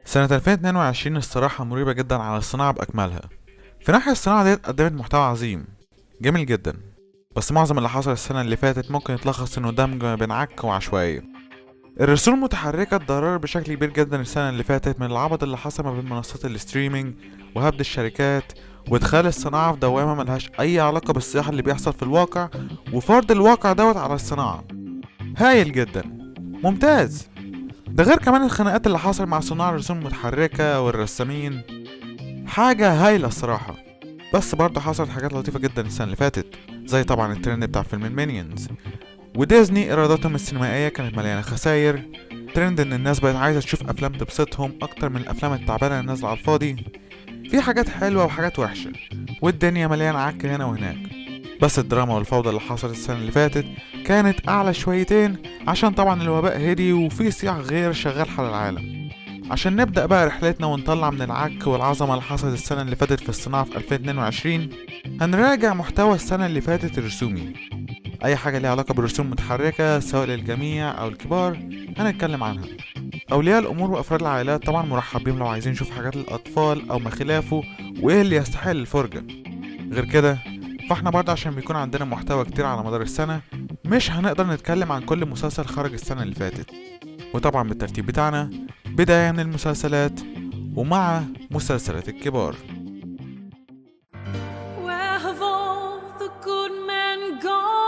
سنة 2022 الصراحة مريبة جدا على الصناعة بأكملها. في ناحية الصناعة ديت قدمت محتوى عظيم جميل جدا، بس معظم اللي حصل السنة اللي فاتت ممكن يتلخص انه دمج ما بين عك وعشوائية. الرسوم المتحركة اتضرر بشكل كبير جدا السنة اللي فاتت من العبط اللي حصل ما بين منصات ال streaming وهبد الشركات وادخال الصناعة في دوامة ملهاش أي علاقة بالسياح اللي بيحصل في الواقع وفرض الواقع دوت على الصناعة. هايل جدا، ممتاز. ده غير كمان الخناقات اللي حصل مع صناع الرسوم المتحركة والرسامين، حاجة هايلة الصراحة. بس برضه حصلت حاجات لطيفة جدا السنة اللي فاتت، زي طبعا الترند بتاع فيلم ال Minions، وديزني ايراداتهم السينمائية كانت مليانة خساير، ترند ان الناس بقت عايزة تشوف افلام تبسطهم اكتر من الافلام التعبانة اللي نازلة على الفاضي. في حاجات حلوة وحاجات وحشة، والدنيا مليانة عك هنا وهناك. بس الدراما والفوضى اللي حصلت السنة اللي فاتت كانت أعلى شويتين عشان طبعا الوباء هدي وفي صياح غير شغال حول العالم. عشان نبدأ بقى رحلتنا ونطلع من العك والعظمة اللي حصلت السنة اللي فاتت في الصناعة في 2022، هنراجع محتوى السنة اللي فاتت الرسومي. أي حاجة ليها علاقة بالرسوم المتحركة سواء للجميع أو الكبار هنتكلم عنها. أولياء الأمور وأفراد العائلات طبعا مرحب بيهم لو عايزين يشوفوا حاجات للأطفال أو ما خلافه وإيه اللي يستحق الفرجة. غير كده فاحنا برضه عشان بيكون عندنا محتوى كتير على مدار السنة مش هنقدر نتكلم عن كل مسلسل خرج السنة اللي فاتت، وطبعا بالترتيب بتاعنا بداية من المسلسلات ومع مسلسلات الكبار. Where have all the good men gone?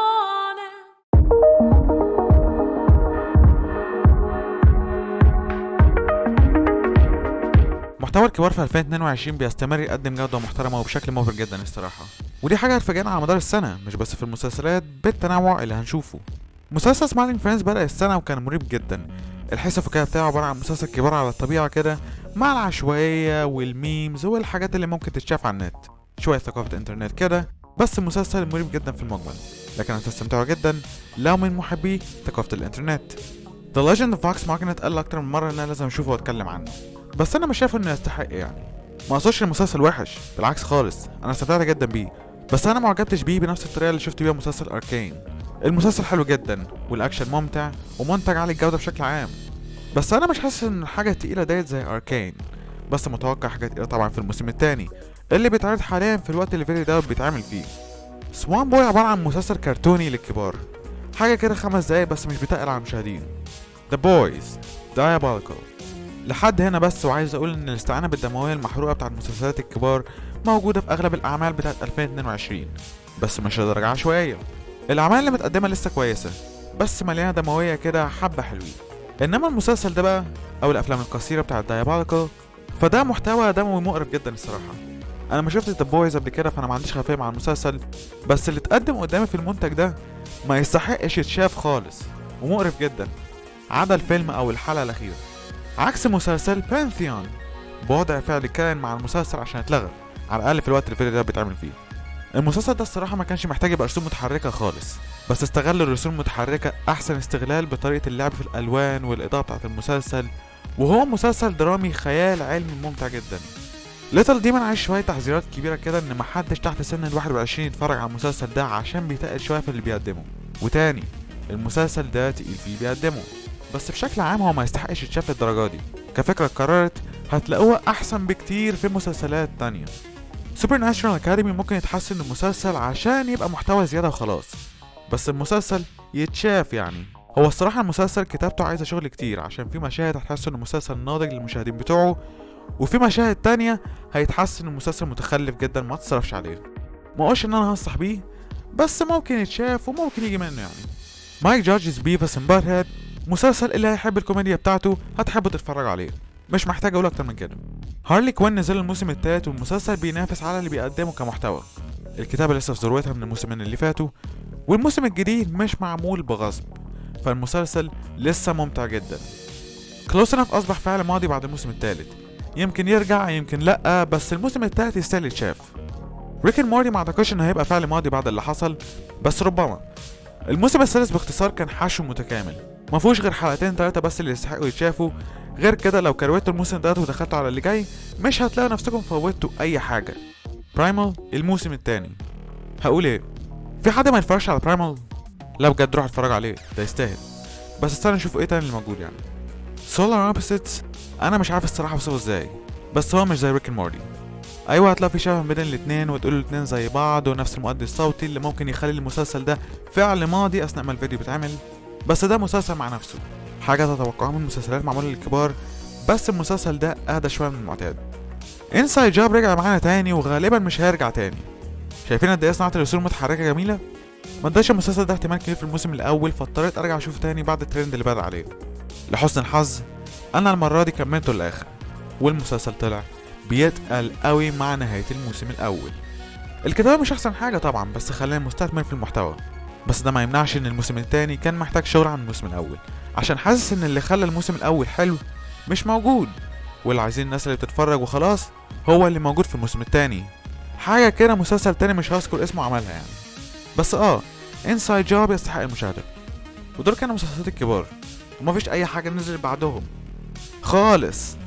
محتوى الكبار في 2022 بيستمر يقدم جودة محترمة وبشكل مبهر جدا الصراحة، ودي حاجة هتفاجئنا على مدار السنة مش بس في المسلسلات بالتنوع اللي هنشوفه. مسلسل Smiling Friends بدأ السنة وكان مريب جدا. الحس الفكاهي بتاعه عبارة عن مسلسل كبار على الطبيعة كده مع العشوائية وال memes والحاجات اللي ممكن تتشاف على النت، شوية ثقافة انترنت كده، بس مسلسل مريب جدا في المجمل، لكن هتستمتعوا جدا لو من محبي ثقافة الانترنت. The Legend of Vox Machina اتقال أكتر من مرة إن أنا لازم أشوفه وأتكلم عنه، بس أنا مش شايف إنه يستحق. يعني ما أقصدش المسلسل وحش، بالعكس خالص، أنا استمتعت جدا بيه، بس أنا ما عجبتش بيه بنفس الطريقة اللي شفت بيها مسلسل Arcane. المسلسل حلو جدا والأكشن ممتع ومنتج عالي الجودة بشكل عام، بس أنا مش حاسس إن الحاجة التقيلة ديت زي Arcane، بس متوقع حاجة تقيلة طبعا في الموسم التاني اللي بيتعرض حاليا في الوقت اللي الفيديو ده بيتعمل فيه. Swan Boy عبارة عن مسلسل كرتوني للكبار، حاجة كده 5 دقايق بس مش بتقل على المشاهدين. The Boys Diabolical لحد هنا بس، وعايز اقول ان الاستعانة بالدموية المحروقة بتاعت مسلسلات الكبار موجودة في اغلب الاعمال بتاعت 2022، بس مش لدرجة عشوائية. الاعمال اللي متقدمة لسه كويسة بس مليانة دموية كده حبة حلوين، انما المسلسل ده بقى او الافلام القصيرة بتاعت Diabolical فده محتوى دموي مقرف جدا الصراحة. انا ما شفت The Boys قبل كده فانا ما عنديش خلفية مع المسلسل، بس اللي اتقدم قدامي في المنتج ده ما يستحقش يتشاف خالص ومقرف جدا، عدا الفيلم او الحلقة الأخيرة. عكس مسلسل Pantheon بوضع فعل كان مع المسلسل عشان اتلغى على الاقل في الوقت اللي الفيديو ده بيتعمل فيه. المسلسل ده الصراحة ما كانش محتاج يبقى رسوم متحركة خالص، بس استغل الرسوم المتحركة أحسن استغلال بطريقة اللعب في الألوان والإضاءة بتاعة المسلسل، وهو مسلسل درامي خيال علمي ممتع جدا. Little Demon عايز شوية تحذيرات كبيرة كده إن محدش تحت سن 21 يتفرج على المسلسل ده عشان بيتقل شوية في اللي بيقدمه، وتاني المسلسل ده تقيل في اللي بيقدمه، بس بشكل عام هو ما يستحقش يتشاف للدرجة دي. كفكرة اتكررت هتلاقوها أحسن بكتير في مسلسلات تانية. Supernatural Academy ممكن يتحسن المسلسل عشان يبقى محتوى زيادة وخلاص، بس المسلسل يتشاف يعني. هو الصراحة المسلسل كتابته عايزة شغل كتير عشان في مشاهد هتحس ان المسلسل ناضج للمشاهدين بتوعه، وفي مشاهد تانية هيتحس ان المسلسل متخلف جدا ما تصرفش عليه. ما اقولش ان انا هنصح بيه، بس ممكن يتشاف وممكن يجي منه يعني. Mike Judge's Beavis and Butthead مسلسل اللي هيحب الكوميديا بتاعته هتحبوا تتفرج عليه، مش محتاج اقول اكتر من كده. Harley Quinn نزل الموسم الثالث والمسلسل بينافس على اللي بيقدمه كمحتوى. الكتابة لسه في ذروتها من الموسمين اللي فاتوا، والموسم الجديد مش معمول بغصب، فالمسلسل لسه ممتع جدا. Close Enough اصبح فعل ماضي بعد الموسم الثالث، يمكن يرجع يمكن لا، بس الموسم الثالث يستاهل يتشاف. Rick and Morty ما اعتقدش انه هيبقى فعل ماضي بعد اللي حصل، بس ربما. الموسم السادس باختصار كان حشو متكامل، ما فيهوش غير حلقتين 3 بس اللي يستحقوا يتشافوا. غير كده لو كروتوا الموسم ده ودخلتوا على اللي جاي مش هتلاقوا نفسكم فوتوا اي حاجه. Primal الموسم الثاني، هقول ايه؟ في حد ما يتفرجش على Primal؟ لا بجد روح اتفرج عليه، ده يستاهل. بس استنى نشوف ايه تاني اللي موجود يعني. Solar Opposites انا مش عارف الصراحة اوصفه ازاي، بس هو مش زي Rick and Morty. ايوه هتلاقي في شبه بين الاتنين وتقولوا الاتنين زي بعض ونفس المؤدي الصوتي اللي ممكن يخلي المسلسل ده فعل ماضي اثناء ما الفيديو بيتعمل، بس ده مسلسل مع نفسه، حاجة تتوقعها من مسلسلات معمولة للكبار، بس المسلسل ده اهدى شوية من المعتاد. Inside Job رجع معانا تاني وغالبا مش هيرجع تاني. شايفين قد ايه صناعة الرسوم المتحركة جميلة؟ ما اداش المسلسل ده اهتمام كبير في الموسم الاول، فاضطريت ارجع اشوفه تاني بعد الترند اللي بدأ عليه. لحسن الحظ انا المرة دي كملته للاخر، والمسلسل طلع بيتقل قوي مع نهاية الموسم الاول. الكتابة مش احسن حاجة طبعا، بس خلاني مستثمر في المحتوى. بس ده ما يمنعش ان الموسم التاني كان محتاج شغل عن الموسم الاول، عشان حاسس ان اللي خلى الموسم الاول حلو مش موجود، واللي عايزين الناس اللي بتتفرج وخلاص هو اللي موجود في الموسم التاني. حاجة كده مسلسل تاني مش هذكر اسمه عملها يعني. بس Inside Job يستحق المشاهدة. ودول كانوا مسلسلات الكبار، ومفيش اي حاجة نزلت بعدهم خالص،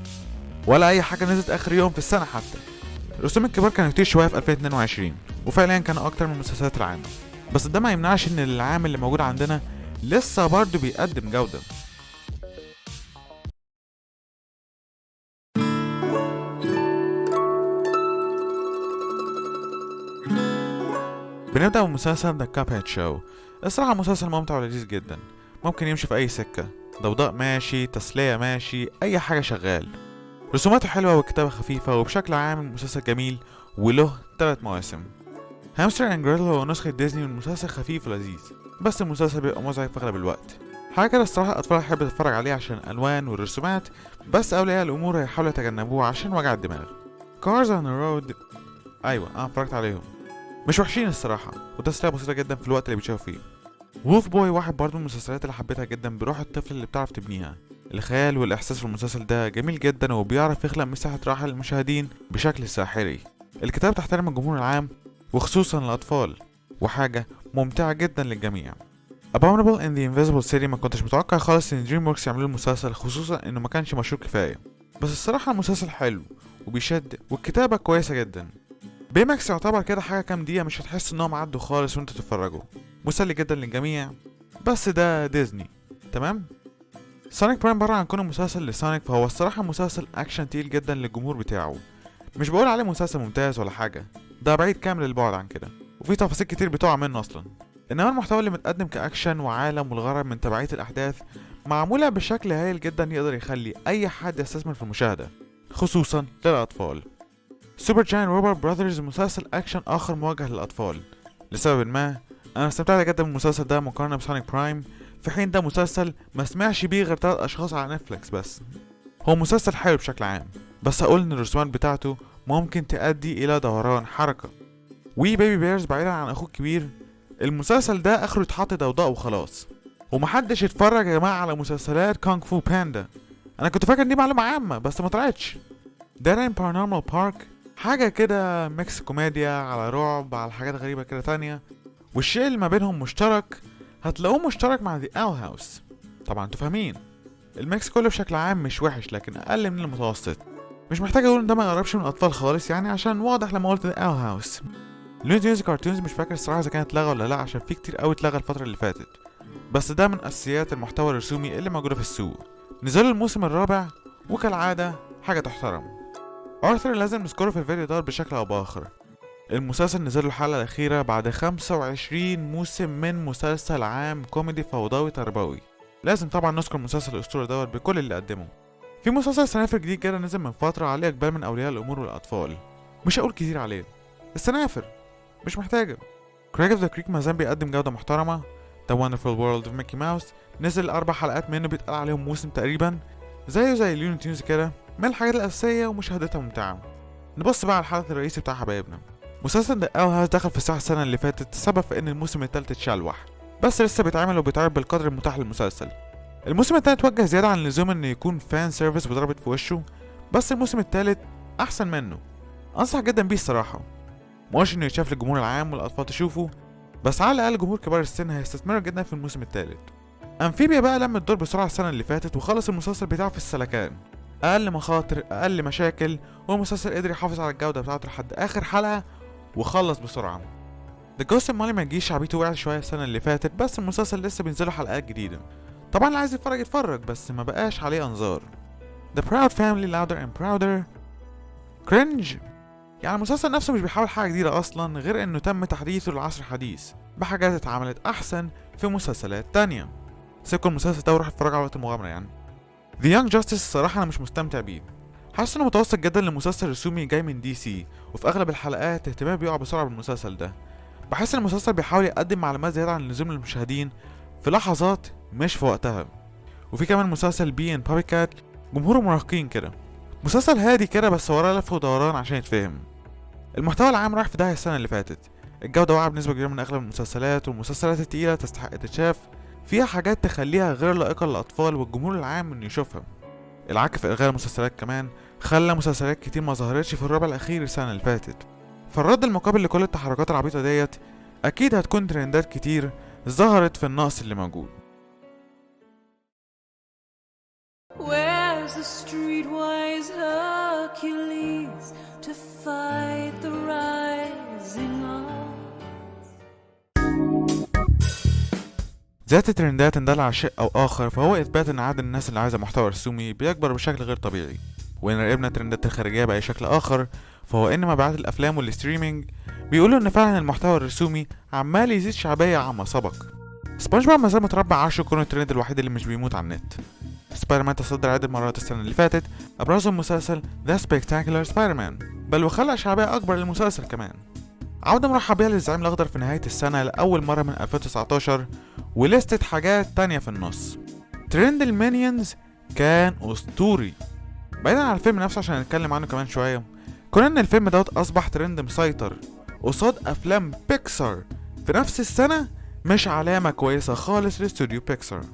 ولا اي حاجة نزلت اخر يوم في السنة حتى. رسوم الكبار كانوا كتير شوية في 2022، وفعليا كانوا اكتر من مسلسلات العام، بس ده ما يمنعش ان العام اللي موجود عندنا لسه برضه بيقدم جودة. بنبدأ بمسلسل The Cuphead Show. الصراحة مسلسل ممتع ولذيذ جدا، ممكن يمشي في أي سكة، ضوضاء ماشي، تسلية ماشي، أي حاجة شغال. رسوماته حلوة والكتابة خفيفة، وبشكل عام المسلسل جميل وله 3 مواسم. Hamster and Gretel هو نسخة ديزني من مسلسل خفيف ولذيذ، بس المسلسل بيبقى مزعج في أغلب الوقت. حاجة كده الصراحة الأطفال هيحب تتفرج عليه عشان الألوان والرسومات، بس أولياء الأمور هيحاولوا يتجنبوه عشان وجع الدماغ. Cars on the Road، أيوة أنا اتفرجت عليهم، مش وحشين الصراحة، وتسلية بسيطة جدا في الوقت اللي بيتشافوا فيه. Wolf Boy واحد برضه من المسلسلات اللي حبيتها جدا بروح الطفل اللي بتعرف تبنيها. الخيال والإحساس في المسلسل ده جميل جدا، وبيعرف يخلق مساحة راحة للمشاهدين بشكل ساحري. الكتاب تحترم الجمهور العام وخصوصا الأطفال، وحاجة ممتعة جدا للجميع. Abominable and the Invisible City ما كنتش متوقع خالص ان DreamWorks يعملوا المسلسل، خصوصا انه ما كانش مشهور كفاية، بس الصراحة المسلسل حلو وبيشد والكتابة كويسة جدا. بيماكس يعتبر كده حاجة كام دقيقة مش هتحس انهم عدوا خالص وانت تتفرجوا، مسلي جدا للجميع، بس ده ديزني تمام. Sonic Prime بره عن كونه مسلسل لسونيك، فهو الصراحة مسلسل اكشن تقيل جدا للجمهور بتاعه. مش بقول عليه مسلسل ممتاز ولا حاجة، ده بعيد كامل البعد عن كده، وفي تفاصيل كتير بتقع منه اصلا. انما المحتوى اللي متقدم كاكشن وعالم والغرض من تبعية الاحداث معمولة بشكل هايل جدا، يقدر يخلي اي حد يستثمر في المشاهدة خصوصا للاطفال. Super Giant Robot Brothers مسلسل اكشن اخر موجه للاطفال. لسبب ما انا استمتعت جدا بالمسلسل ده مقارنة ب Sonic Prime، في حين ده مسلسل ما سمعش بيه غير 3 اشخاص على نتفليكس بس. هو مسلسل حلو بشكل عام، بس اقول ان الرسومات بتاعته ممكن تؤدي الى دوران حركة. We Baby Bears بعيدا عن اخوه الكبير، المسلسل ده اخره يتحط ضوضاء وخلاص، ومحدش يتفرج يا جماعة على مسلسلات Kung Fu Panda. انا كنت فاكر ان دي معلومة عامة بس ما طلعتش. Dead End Paranormal Park حاجة كده mix كوميديا على رعب على حاجات غريبة كده تانية، والشيء اللي ما بينهم مشترك هتلاقوه مشترك مع The Owl House. طبعا انتوا فاهمين ال mix كله بشكل عام مش وحش، لكن اقل من المتوسط. مش محتاج اقول ان ده ما يقربش من الاطفال خالص يعني، عشان واضح لما قلت The Owl House. Looney Tunes Cartoons مش فاكر الصراحة اذا كانت اتلغى ولا لا، عشان في كتير قوي اتلغى الفترة اللي فاتت، بس ده من اساسيات المحتوى الرسومي اللي موجودة في السوق. نزل الموسم الرابع وكالعادة حاجة تحترم. ارثر لازم نذكره في الفيديو ده بشكل او باخر. المسلسل نزل له الحلقة الأخيرة بعد 25 موسم من مسلسل عام كوميدي فوضوي تربوي. لازم طبعا نذكر مسلسل الأسطورة دوت بكل اللي قدمه. في مسلسل سنافر جديد كده نزل من فترة عليه إقبال من أولياء الأمور والأطفال، مش هقول كتير عليه، السنافر مش محتاجة. Craig of the Creek ما زال بيقدم جودة محترمة. The Wonderful World of Mickey Mouse نزل 4 حلقات منه بيتقال عليهم موسم تقريبا، زيه زي Looney Tunes كده، من الحاجات الأساسية ومشاهدتها ممتعة. نبص بقى على الحدث الرئيسي بتاع حبايبنا. مسلسل The Owl House دخل في الساحة السنة اللي فاتت، تسبب في إن الموسم التالت اتشلوح، بس لسه بيتعمل وبيتعرض بالقدر المتاح للمسلسل. الموسم التالت وجه زيادة عن اللزوم إنه يكون fan service وضربت في وشه، بس الموسم التالت أحسن منه. أنصح جدا بيه الصراحة. مقولش إنه يتشاف للجمهور العام والأطفال تشوفه، بس على الأقل جمهور كبار السن هيستثمروا جدا في الموسم التالت. أمفيبيا بقى لم الدور بسرعة السنة اللي فاتت وخلص المسلسل بتاعه في السلكان، أقل مخاطر أقل مشاكل، والمسلسل قدر يحافظ على الجودة بتاعته لحد آخر حلقة وخلص بسرعة. The Ghost of Molly McGee شعبيته وقعت شوية السنة اللي فاتت، بس المسلسل لسه بينزله حلقات جديدة. طبعا اللي عايز يتفرج يتفرج، بس ما بقاش عليه انظار. The Proud Family Louder and Prouder cringe. يعني المسلسل نفسه مش بيحاول حاجة جديدة أصلا، غير إنه تم تحديثه للعصر الحديث بحاجات اتعملت أحسن في مسلسلات تانية. سيبكم المسلسل ده وروح اتفرجوا على وقت المغامرة. يعني The Young Justice الصراحة أنا مش مستمتع بيه، حاسس إنه متوسط جدا لمسلسل رسومي جاي من DC، وفي أغلب الحلقات اهتمامي بيقع بسرعة بالمسلسل ده. بحس إن المسلسل بيحاول يقدم معلومات زيادة عن اللزوم للمشاهدين في لحظات مش في وقتها. وفي كمان مسلسل Bee and PuppyCat، جمهوره مراهقين كده، مسلسل هادي كده بس وراه لف ودوران عشان يتفهم. المحتوى العام راح في داهية السنة اللي فاتت، الجودة واقعة بنسبة كبيرة من أغلب المسلسلات، والمسلسلات التقيلة تستحق تتشاف فيها حاجات تخليها غير لائقة للأطفال والجمهور العام إنه يشوفها. العك في إلغاء المسلسلات كمان خلى مسلسلات كتير ما ظهرتش في الربع الأخير السنة اللي فاتت. فالرد المقابل لكل التحركات العبيطة ديت أكيد هتكون ترندات كتير ظهرت في النقص اللي موجود. Where's the streetwise Hercules to fight the rising odds? زيادة الترندات إن دل على شيء أو آخر فهو إثبات إن عدد الناس اللي عايزة محتوى رسومي بيكبر بشكل غير طبيعي، وإن راقبنا الترندات الخارجية بأي شكل آخر فهو إن مبيعات الأفلام وال streaming بيقولوا إن فعلا المحتوى الرسومي عمال يزيد شعبية عما سبق. سبونج بوب ما زال متربع عرش كونه الترند الوحيد اللي مش بيموت على النت. سبايدر مان تصدر عدة مرات السنة اللي فاتت، أبرزهم مسلسل The Spectacular Spider-Man، بل وخلق شعبية أكبر للمسلسل كمان. عودة مرحب بيها للزعيم الأخضر في نهاية السنة لأول مرة من 2019، ولستة حاجات تانية في النص. ترند ال Minions كان أسطوري، بعيدا عن الفيلم نفسه عشان نتكلم عنه كمان شوية. كون إن الفيلم دوت أصبح ترند مسيطر قصاد أفلام بيكسار في نفس السنة مش علامة كويسة خالص لاستوديو بيكسار.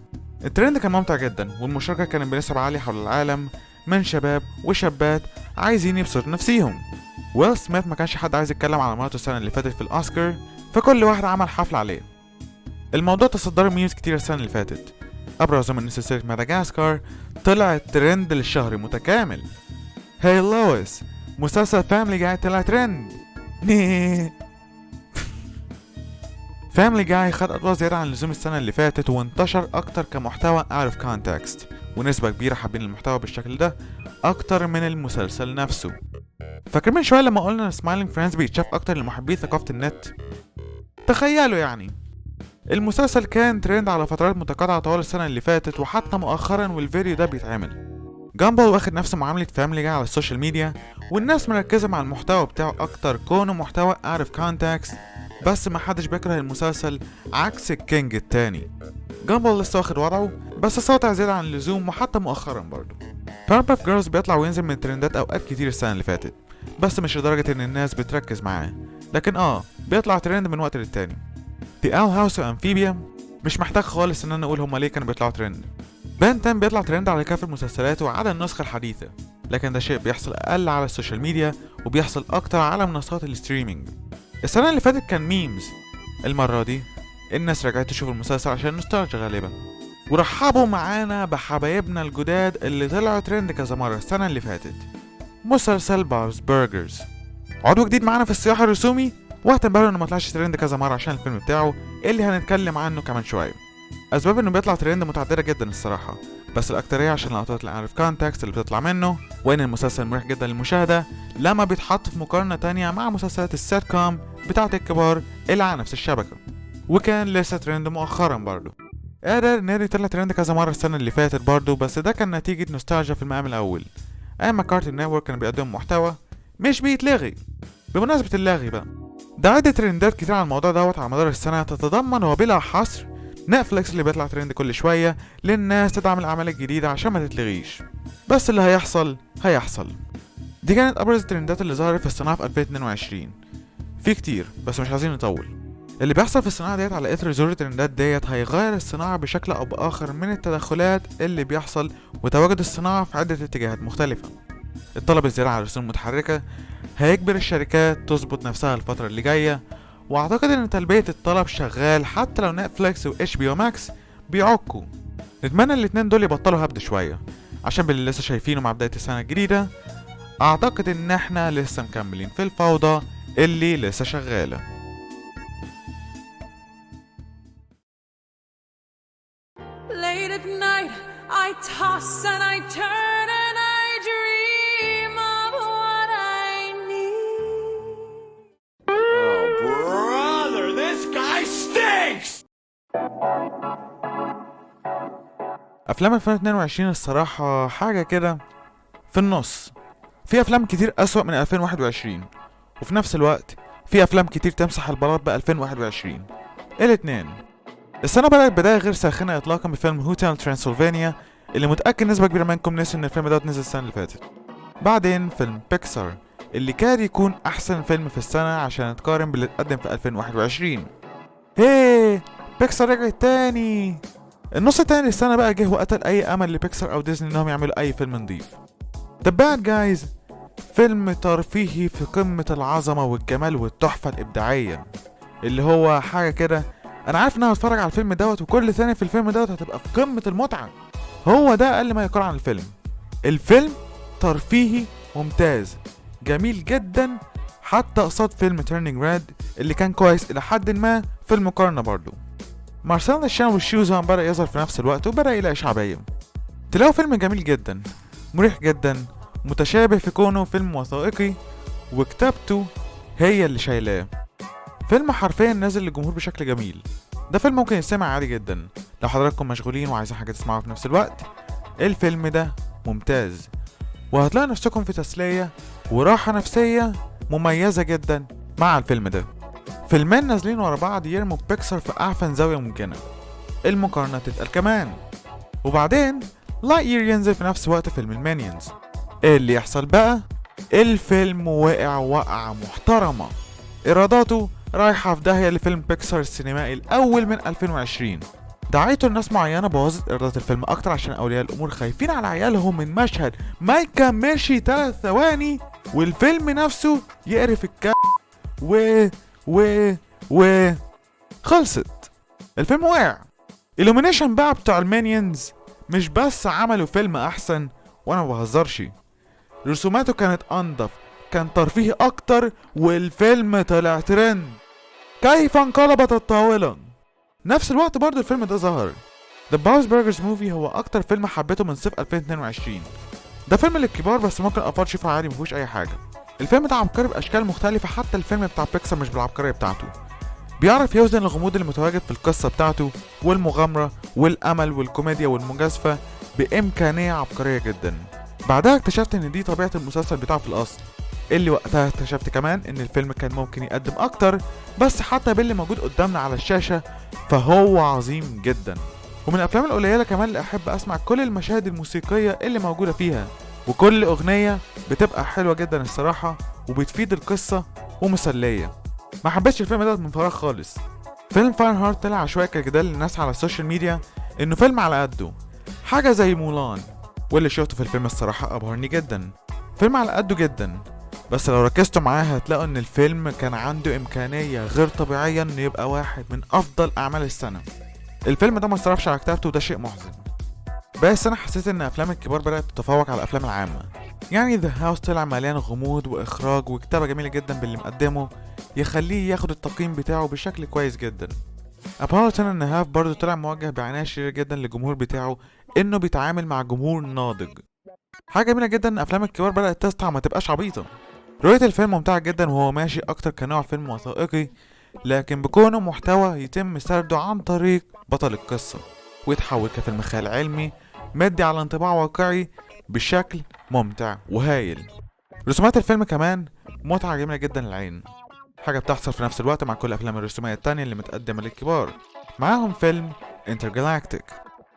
الترند كان ممتع جدا، والمشاركة كانت بنسب عالية حول العالم من شباب وشابات عايزين يبسطوا نفسيهم. ويل سميث ما كانش حد عايز يتكلم على مراته السنة اللي فاتت في الأوسكار، فكل واحد عمل حفلة عليه. الموضوع تصدر memes كتير السنة اللي فاتت، أبرزهم إن سلسلة مادغاسكار طلعت ترند للشهر متكامل. Hey Lois مسلسل Family Guy طلع ترند. Family Guy خد أضواء زيادة عن اللزوم السنة اللي فاتت وانتشر أكتر كمحتوى out of context، ونسبة كبيرة حابين المحتوى بالشكل ده أكتر من المسلسل نفسه. فاكرين من شوية لما قلنا إن Smiling Friends بيتشاف أكتر لمحبي ثقافة النت؟ تخيلوا يعني المسلسل كان ترند على فترات متقاطعة طوال السنة اللي فاتت وحتى مؤخرا، والفيديو ده بيتعمل. Gumball واخد نفس معاملة Family Guy على ال social media، والناس مركزة مع المحتوى بتاعه أكتر كونه محتوى out of context، بس ما حدش بيكره المسلسل عكس ال king التاني. Gumball لسه واخد وضعه بس ساطع زيادة عن اللزوم وحتى مؤخرا برضه. Powerpuff Girls بيطلع وينزل من ترندات أوقات كتير السنة اللي فاتت، بس مش لدرجة إن الناس بتركز معاه، لكن بيطلع ترند من وقت للتاني. The Owl House و Amphibia مش محتاج خالص إن أنا أقول هما ليه كانوا بيطلعوا ترند. Ben 10 بيطلع ترند على كافة المسلسلات وعلى النسخة الحديثة، لكن ده شيء بيحصل أقل على ال social media وبيحصل أكتر على منصات ال streaming. السنة اللي فاتت كان memes، المرة دي الناس رجعت تشوف المسلسل عشان نوستالجيا غالبا. ورحبوا معانا بحبايبنا الجداد اللي طلعوا ترند كذا مرة السنة اللي فاتت، مسلسل Bob's Burgers عضو جديد معانا في السياح الرسومي، واهتم انه ما طلعش ترند كذا مرة عشان الفيلم بتاعه اللي هنتكلم عنه كمان شوية. اسباب انه بيطلع ترند متعددة جدا الصراحة، بس الاكترية عشان لقطات ال out of context اللي بتطلع منه، وان المسلسل مريح جدا للمشاهدة لما بيتحط في مقارنة تانية مع مسلسلات السات كوم بتاعة الكبار اللي على نفس الشبكة، وكان لسه ترند مؤخرا برضه. Ed, Edd n Eddy طلع ترند كذا مرة السنة اللي فاتت برضه، بس ده كان نتيجة نوستالجيا في المقام الأول، أيام ما Cartoon Network كانوا بيقدموا محتوى مش بيتلغي. بمناسبة اللغي بقى، ده عدة ترندات كتير على الموضوع دوت على مدار السنة، تتضمن وبلا حصر Netflix اللي بيطلع ترند كل شوية للناس تدعم الأعمال الجديدة عشان ما تتلغيش، بس اللي هيحصل هيحصل. دي كانت أبرز الترندات اللي ظهرت في الصناعة في 2022، في كتير بس مش عايزين نطول. اللي بيحصل في الصناعة ديت على إثر ظهور الترندات ديت هيغير الصناعة بشكل أو بآخر من التدخلات اللي بيحصل وتواجد الصناعة في عدة اتجاهات مختلفة. الطلب الزيادة على الرسوم المتحركة هيجبر الشركات تظبط نفسها الفترة اللي جاية، واعتقد ان تلبية الطلب شغال حتى لو Netflix و HBO Max بيعكوا. نتمنى الاتنين دول يبطلوا هبد شوية، عشان باللي لسه شايفينه مع بداية السنة الجديدة اعتقد ان احنا لسه مكملين في الفوضى اللي لسه شغالة. Late at I turn and I dream of what I need. Oh, brother, this guy stinks! افلام 2022 الصراحة حاجة كده في النص. في افلام كتير اسوأ من 2021، وفي نفس الوقت في افلام كتير تمسح البلاط ب 2021. الاتنين. السنة بدأت بداية غير ساخنة اطلاقا بفيلم Hotel Transylvania، اللي متأكد نسبة كبيرة منكم نسي ان الفيلم ده نزل السنة اللي فاتت. بعدين فيلم بيكسار اللي كاد يكون احسن فيلم في السنة عشان يتقارن باللي اتقدم في 2021. هيه، بيكسار رجعت تاني. النص التاني للسنة بقى جه وقتل أي أمل لبيكسار أو ديزني إنهم يعملوا أي فيلم نضيف. The Bad Guys فيلم ترفيهي في قمة العظمة والجمال والتحفة الإبداعية، اللي هو حاجة كده أنا عارف إن أنا هتفرج على الفيلم دوت وكل ثانية في الفيلم دوت هتبقى في قمة المتعة. هو ده أقل ما يقال عن الفيلم. الفيلم ترفيهي ممتاز جميل جدا، حتى قصاد فيلم Turning Red اللي كان كويس إلى حد ما في المقارنة برضو. Marcel the Shell with Shoes On بدأ يظهر في نفس الوقت وبدأ يلاقي شعبية. تلاقوا فيلم جميل جدا، مريح جدا، متشابه في كونه فيلم وثائقي وكتابته هي اللي شايلاه. فيلم حرفيا نازل للجمهور بشكل جميل. ده فيلم ممكن يتسمع عادي جدا لو حضراتكم مشغولين وعايزين حاجة تسمعوها في نفس الوقت. الفيلم ده ممتاز وهتلاقوا نفسكم في تسلية وراحة نفسية مميزة جدا مع الفيلم ده. فيلمين نازلين ورا بعض يرموا بيكسار في أعفن زاوية ممكنة، المقارنة تتقل كمان. وبعدين Lightyear ينزل في نفس وقت فيلم ال Minions. ايه اللي يحصل بقى؟ الفيلم وقع وقعة محترمة، ايراداته رايحة في داهية لفيلم بيكسار السينمائي الأول من 2020. دعايته لناس معينة بوظت إيرادات الفيلم أكتر عشان أولياء الأمور خايفين على عيالهم من مشهد ما يكملش 3 ثواني، والفيلم نفسه يقرف الك و و و خلصت. الفيلم وقع. Illumination بقى بتاع ال Minions مش بس عملوا فيلم أحسن، وأنا ما بهزرش، رسوماته كانت أنضف، كان ترفيهي أكتر، والفيلم طلع ترند. كيف انقلبت الطاولة؟ نفس الوقت برضه الفيلم ده ظهر. The Bob's Burgers Movie هو أكتر فيلم حبيته من صيف 2022. ده فيلم للكبار بس ممكن الأطفال يشوفه عادي، مفيهوش أي حاجة. الفيلم ده عبقري بأشكال مختلفة، حتى الفيلم بتاع بيكسار مش بالعبقرية بتاعته. بيعرف يوزن الغموض المتواجد في القصة بتاعته والمغامرة والأمل والكوميديا والمجازفة بإمكانية عبقرية جدا. بعدها اكتشفت إن دي طبيعة المسلسل بتاعه في الأصل، اللي وقتها اكتشفت كمان إن الفيلم كان ممكن يقدم أكتر، بس حتى باللي موجود قدامنا على الشاشة فهو عظيم جدا. ومن الأفلام القليلة كمان اللي أحب أسمع كل المشاهد الموسيقية اللي موجودة فيها، وكل أغنية بتبقى حلوة جدا الصراحة وبتفيد القصة ومسلية. ما حبيتش الفيلم ده من فراغ خالص. فيلم Fireheart طلع عشوائي كجدال للناس على ال social media إنه فيلم على قده، حاجة زي مولان، واللي شفته في الفيلم الصراحة أبهرني جدا. فيلم على قده جدا، بس لو ركزتوا معاه هتلاقوا إن الفيلم كان عنده إمكانية غير طبيعية إنه يبقى واحد من أفضل أعمال السنة. الفيلم ده ما صرفش على كتابته وده شيء محزن. بس أنا حسيت إن أفلام الكبار بدأت تتفوق على الأفلام العامة. The House طلع مليان غموض وإخراج وكتابة جميلة جدا باللي مقدمه، يخليه ياخد التقييم بتاعه بشكل كويس جدا. Apollo 10.5 برضه طلع موجه بعناية شديدة جدا للجمهور بتاعه، إنه بيتعامل مع جمهور ناضج. حاجة جميلة جدا إن أفلام الكبار بدأت تسطع ما تبقاش عبيطة. رؤية الفيلم ممتعة جدا وهو ماشي أكتر كنوع فيلم وثائقي، لكن بكونه محتوى يتم سرده عن طريق بطل القصة ويتحول كفيلم خيال علمي مادي على انطباع واقعي بشكل ممتع وهايل. رسومات الفيلم كمان متعة جميلة جدا للعين، حاجة بتحصل في نفس الوقت مع كل أفلام الرسومية التانية اللي متقدمة للكبار. معاهم فيلم Intergalactic،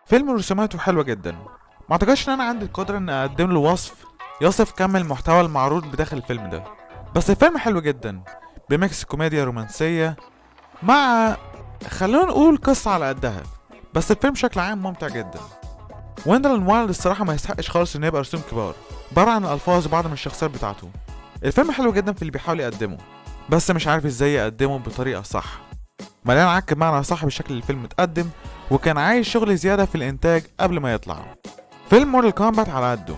فيلم رسوماته حلوة جدا. ما اعتقدش ان انا عندي القدرة ان اقدم له وصف يصف كم المحتوى المعروض بداخل الفيلم ده، بس الفيلم حلو جدا ب mix كوميديا رومانسية مع خلونا نقول قصة على قدها، بس الفيلم بشكل عام ممتع جدا. Wendell and Wild الصراحة ما يستحقش خالص انه يبقى رسوم كبار، بره عن الألفاظ وبعض من الشخصيات بتاعته. الفيلم حلو جدا في اللي بيحاول يقدمه، بس مش عارف ازاي يقدمه بطريقة صح. مليان عك بمعنى صح بالشكل اللي الفيلم اتقدم، وكان عايز شغل زيادة في الإنتاج قبل ما يطلع. فيلم Mortal Kombat على قده،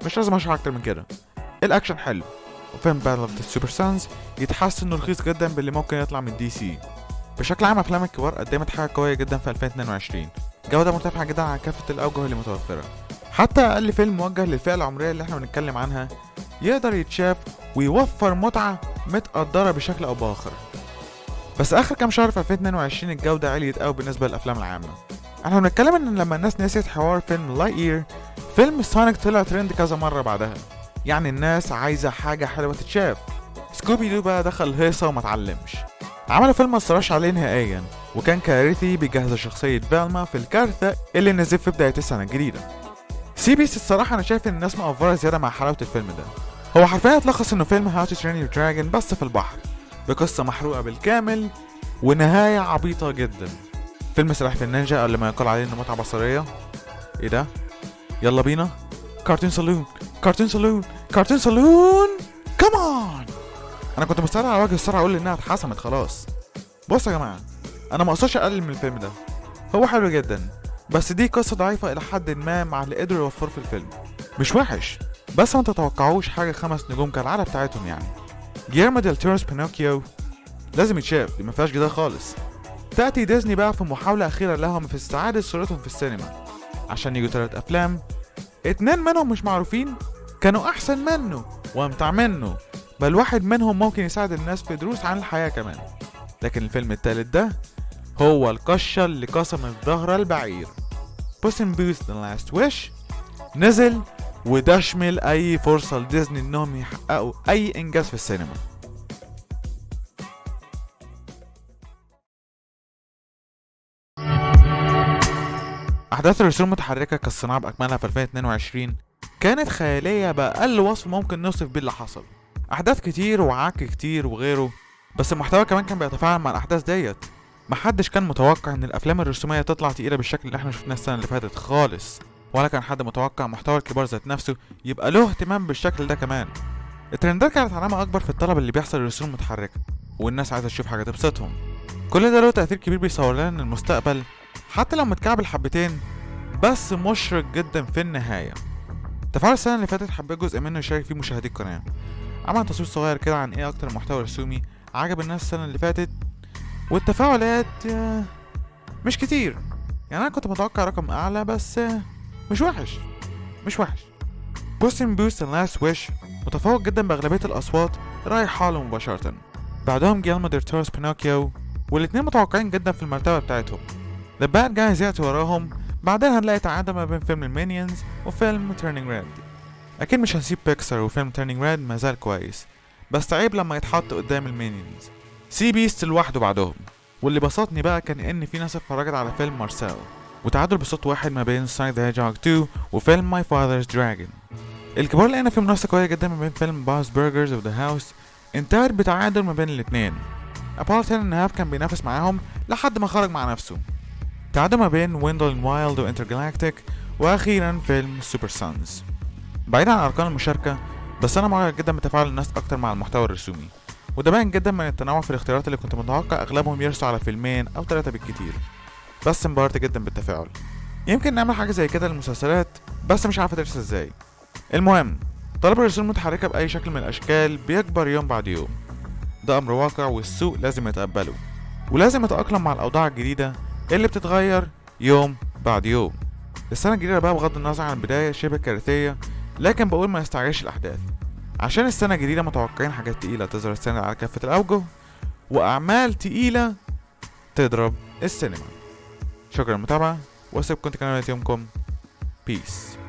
مش لازم اشرح اكتر من كده. الاكشن حلو، وفيلم Battle of the Super Sons يتحس انه رخيص جدا باللي ممكن يطلع من DC. بشكل عام افلام الكبار قدمت حاجه قويه جدا في 2022، جوده مرتفعه جدا على كافه الاوجه اللي متوفره. حتى اقل فيلم موجه للفئه العمرية اللي احنا بنتكلم عنها يقدر يتشاف ويوفر متعه متقدره بشكل او باخر. بس اخر كام شهر في 2022 الجودة عليت قوي بالنسبة للافلام العامة. احنا بنتكلم ان لما الناس نسيت حوار فيلم Lightyear، فيلم Sonic طلع ترند كذا مرة بعدها. يعني الناس عايزه حاجة حلوة تتشاف. Scooby Doo بقى دخل هيصه وما اتعلمش، عملوا فيلم ما اتصرفش عليه نهائيا وكان كارثي، بيجهز شخصية فيلما في الكارثة اللي نزل في بداية السنة الجديدة. Sea Beast الصراحة انا شايف ان الناس مأفره زيادة مع حلاوة الفيلم ده. هو حرفيا اتلخص انه فيلم How to Train Your Dragon بس في البحر، بقصة محروقة بالكامل ونهاية عبيطه جدا. فيلم سلاحف النينجا قبل ما يقال عليه انه متعه بصريه. ايه ده؟ يلا بينا Cartoon Saloon، Cartoon Saloon، Cartoon Saloon، come on. انا كنت مستعد على وجه السرعة اقول انها اتحسمت خلاص. بصوا يا جماعة، انا ما اقصدش اقلل من الفيلم ده، هو حلو جدا، بس دي قصة ضعيفة الى حد ما مع اللي قدروا يوفروه في الفيلم. مش وحش، بس ما تتوقعوش حاجة 5 نجوم كالعادة بتاعتهم. يعني Guillermo del Toro's Pinocchio لازم يتشاف، دي ما فيهاش جدال خالص. تأتي ديزني بقى في محاولة أخيرة لهم في استعادة صورتهم في السينما، عشان يجوا 3 أفلام، 2 منهم مش معروفين كانوا أحسن منه وأمتع منه، بل واحد منهم ممكن يساعد الناس في دروس عن الحياة كمان. لكن الفيلم التالت ده هو القشة اللي قسمت ظهر البعير. Puss in Boots The Last Wish نزل ودشمل أي فرصة لديزني إنهم يحققوا أي إنجاز في السينما. أحداث الرسوم المتحركة كالصناعة بأكملها في 2022 كانت خيالية بأقل وصف ممكن نوصف بيه اللي حصل. أحداث كتير وعك كتير وغيره، بس المحتوى كمان كان بيتفاعل مع الأحداث ديت. محدش كان متوقع إن الأفلام الرسومية تطلع تقيلة بالشكل اللي احنا شفناه السنة اللي فاتت خالص، ولا كان حد متوقع محتوى الكبار ذات نفسه يبقى له اهتمام بالشكل ده كمان. الترندات كانت علامة أكبر في الطلب اللي بيحصل للرسوم المتحركة، والناس عايزة تشوف حاجة تبسطهم. كل ده له تأثير كبير بيصور لنا إن المستقبل حتى لو متكعبل حبتين بس مشرق جدا في النهاية. تفاعل السنة اللي فاتت حبيت جزء منه يشارك فيه مشاهدي القناة. عمل تصويت صغير كده عن ايه أكتر محتوى رسومي عجب الناس السنة اللي فاتت، والتفاعلات مش كتير. يعني أنا كنت متوقع رقم أعلى، بس مش وحش، مش وحش. Puss in Boots The Last Wish متفوق جدا بأغلبية الأصوات، رايح حاله مباشرة. بعدهم Guillermo del Toro's Pinocchio، والاتنين متوقعين جدا في المرتبة بتاعتهم. The Bad Guys يأتي وراهم، بعدها هنلاقي تعادل ما بين فيلم ال Minions وفيلم Turning Red. أكيد مش هنسيب بيكسار، وفيلم Turning Red مازال كويس، بس عيب لما يتحط قدام ال Minions. Sea Beast لوحده بعدهم. واللي بسطني بقى كان إن في ناس اتفرجت على فيلم مارسيل، وتعادل بصوت واحد ما بين Sonic the Hedgehog 2 وفيلم My Father's Dragon. الكبار لقينا في منافسة قوية جدا ما بين فيلم Bob's Burgers و The House، انتهت بتعادل ما بين الاتنين. Apollo 10.5 كان بينافس معاهم لحد ما خرج مع نفسه. تعادل ما بين Wendell & Wild و Entergalactic، واخيرا فيلم Super Sons. بعيدا عن ارقام المشاركة، بس انا معجب جدا بتفاعل الناس اكتر مع المحتوى الرسومي، وده باين جدا من التنوع في الاختيارات اللي كنت متوقع اغلبهم يرسوا على فيلمين او 3 بالكتير. بس انبهرت جدا بالتفاعل. يمكن نعمل حاجة زي كده للمسلسلات، بس مش عارفة ترسى ازاي. المهم طلب الرسوم المتحركة بأي شكل من الأشكال بيكبر يوم بعد يوم، ده أمر واقع والسوق لازم يتقبله، ولازم يتأقلم مع الأوضاع الجديدة اللي بتتغير يوم بعد يوم. السنة الجديدة بقى بغض النظر عن البداية شبه كارثية، لكن بقول ما يستعجلش الأحداث، عشان السنة الجديدة متوقعين حاجات تقيلة تظهر السنة على كافة الأوجه، وأعمال تقيلة تضرب السينما. شكرا للمتابعة، وأسيبكم تكملوا يومكم. Peace.